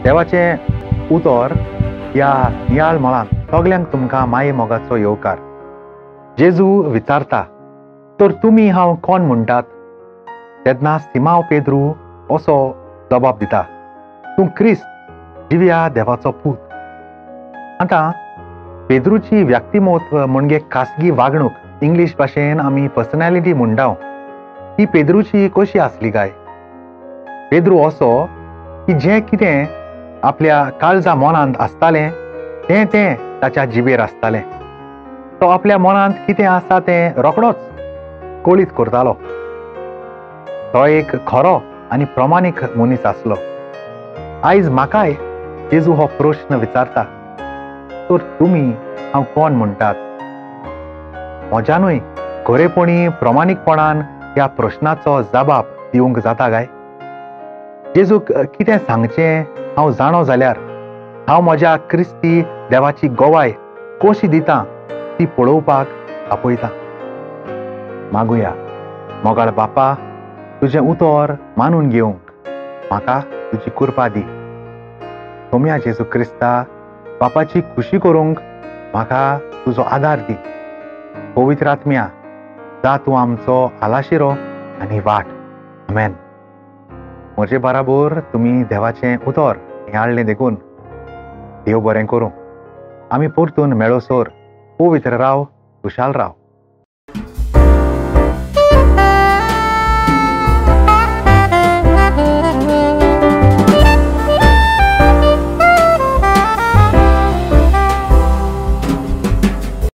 देवाचें उतर ह्या नियाळ मळांत सगल्यांक तुमकां माये मोगाचो येवकार. जेजू विचारता, तर तुमी हांव कोण म्हणटात? तेन्ना सिमांव पेद्रू असो जबाब दिता, तूं क्रिस्त, जिव्या देवाचो पूत. आतां पेद्रूची व्यक्तिमत्व म्हणजे खासगी वागणूक, इंग्लीश भाशेन आमी पर्सनॅलिटी म्हणटा, ही पेद्रूची कशी आसली काय? पेद्रू असो की जें कितें आपल्या काळजा मनांत आसतालें तें तें ताच्या जिबेर आसतालें. तो आपल्या मनांत कितें आसा तें रोखडोच कळीत करतालो. तो एक खरो आनी प्रमाणीक मनीस आसलो. आयज म्हाकाय जेजू हो प्रश्न विचारता, तर तुमी हांव कोण म्हणटात? म्हज्यानूय खरेपणी प्रमाणीकपणान ह्या प्रश्नाचो जबाब दिवंक जाता काय? जेजूक कितें सांगचें हांव जाणो जाल्यार हांव म्हज्या क्रिस्ती देवाची गवाय कशी दिता ती पळोवपाक आपयता. मागुया, मोगाळ बापा, तुजें उतर मानून घेवंक म्हाका तुजी कृपा दी. सोम्या जेजू क्रिस्ता, बापाची खुशी करूंक म्हाका तुजो आदार दी. पवित्र आत्म्या, जा तूं आमचो आलाशिरो आनी वाट. आमेन. म्हजे बराबर तुमी देवाचें उतर नियाळ्ळें देखून देव बरें करूं. आमी परतून मेळोसर पवित्र राव, खुशाल राव.